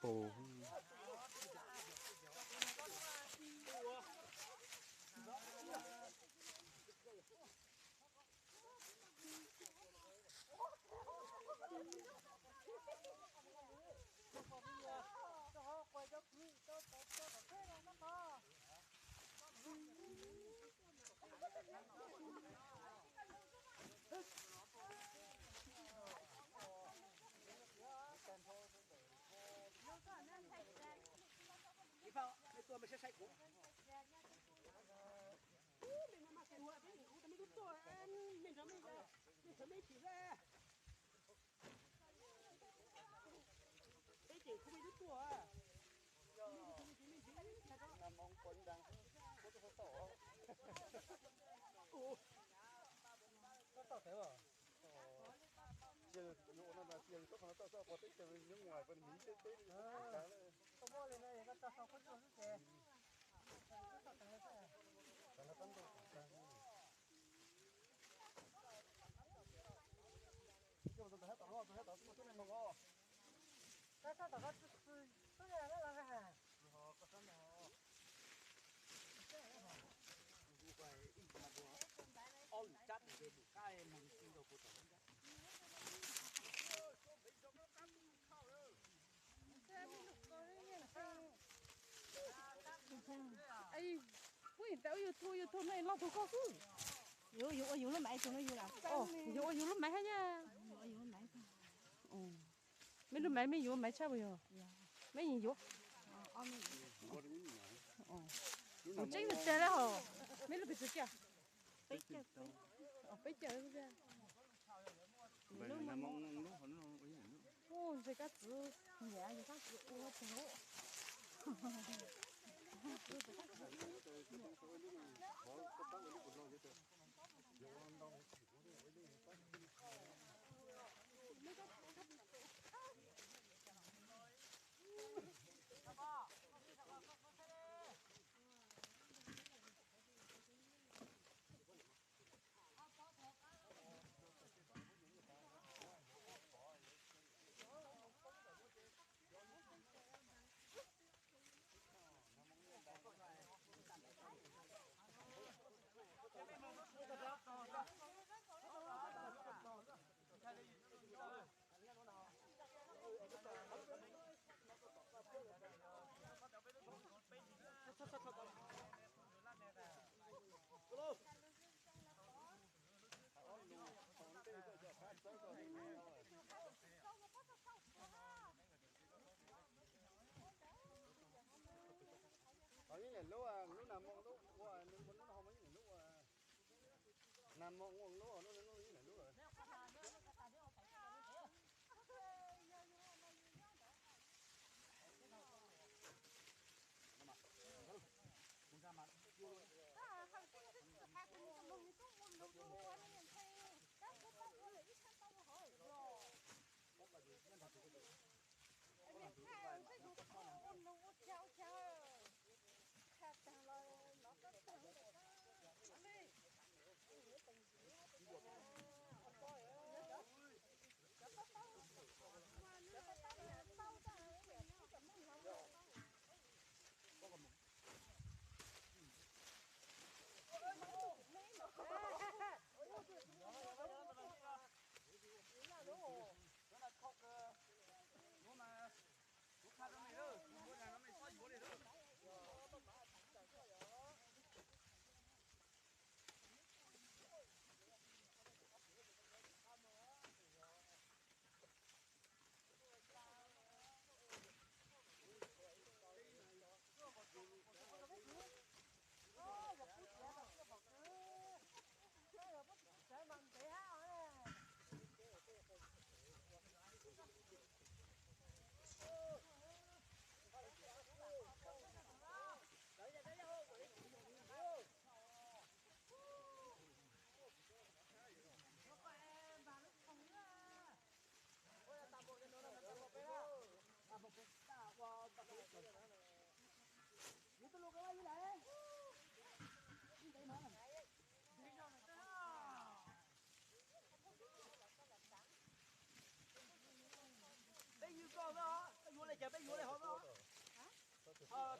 Pos. Pub tas ua yus tug, yus tug no loj tug koj xwb. Yus ua yus lub maiv tug no yus lam, yus ua yus lub maiv hab nyaj. Meb lub maiv, meb yuav maiv tshaj puas yog? Meb yeej yuav. Kuv tseeb tseg le hos. Meb lub pes tsawg kiag? Peb caug. Ntshe kab txwv, kab txwv ua tag. Ho yeej lub, lub nas mos lub ua, lub no ho muaj yeej lub ua. Nas mos ua lub, lub no yeej lub lawm.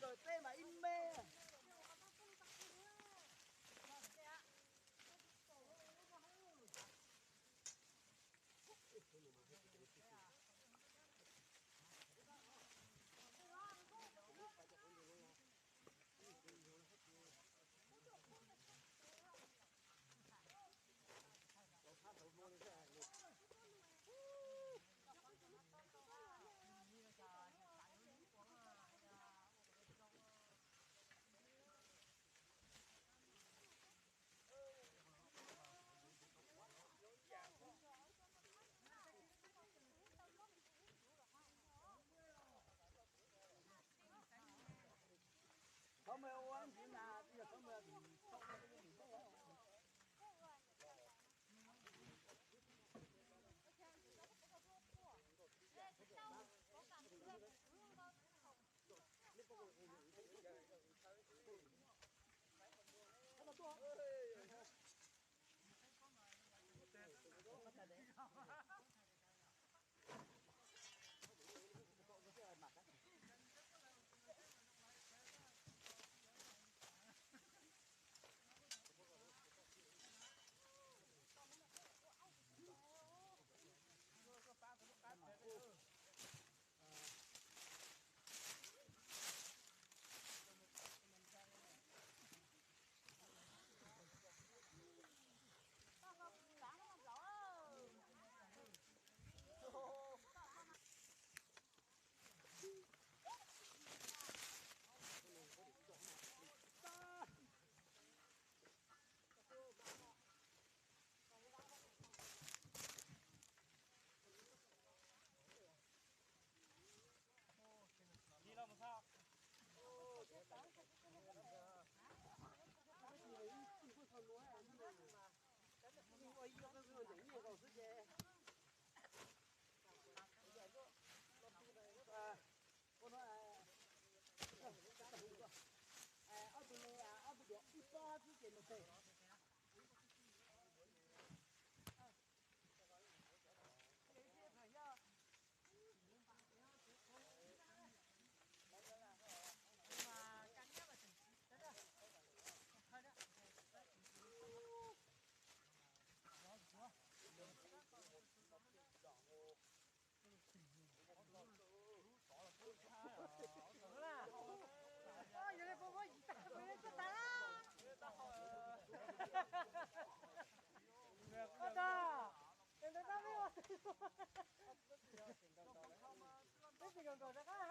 Raws teb mas ib me. Thov mej ua ntxiv mas, yog thov mej. Ob tug, ob tug duav ib pob xwb ces mus pem. Peb tsis nkaus nkaus rov qab ha.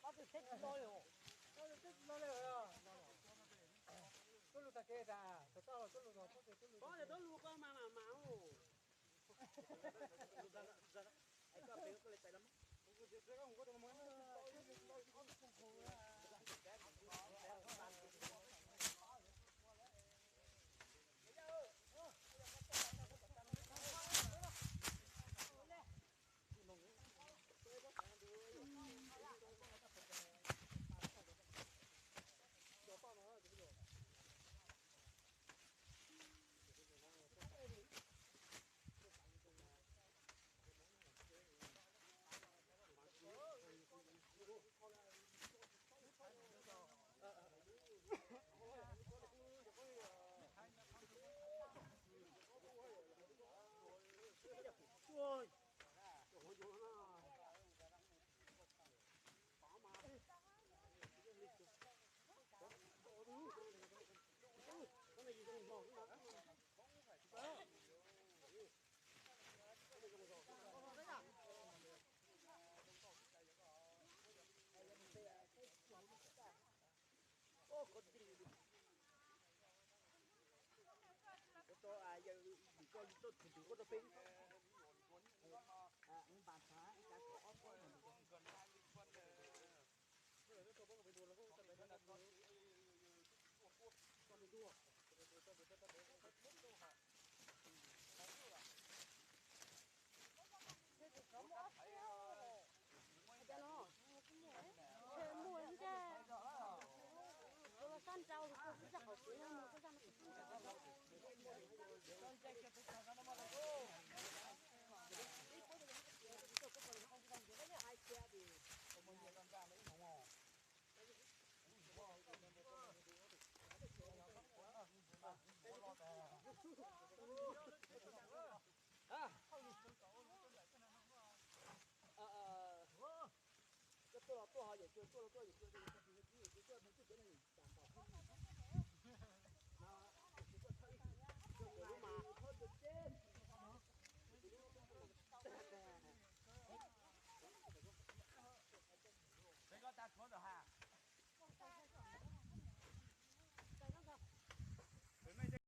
Ob tug tsheb tsis lo li, ob tug tsheb tsis lo li. Tuaj lug tag kev tas, txog toj los tuaj lug, tuaj lug, tuaj lug. Muaj ib zaj, ua sab nrau, ua sab qhov tsev no, ua sab nrau. Koj tuaj los tuaj ho yawm cua, tuaj los tuaj yawm cua.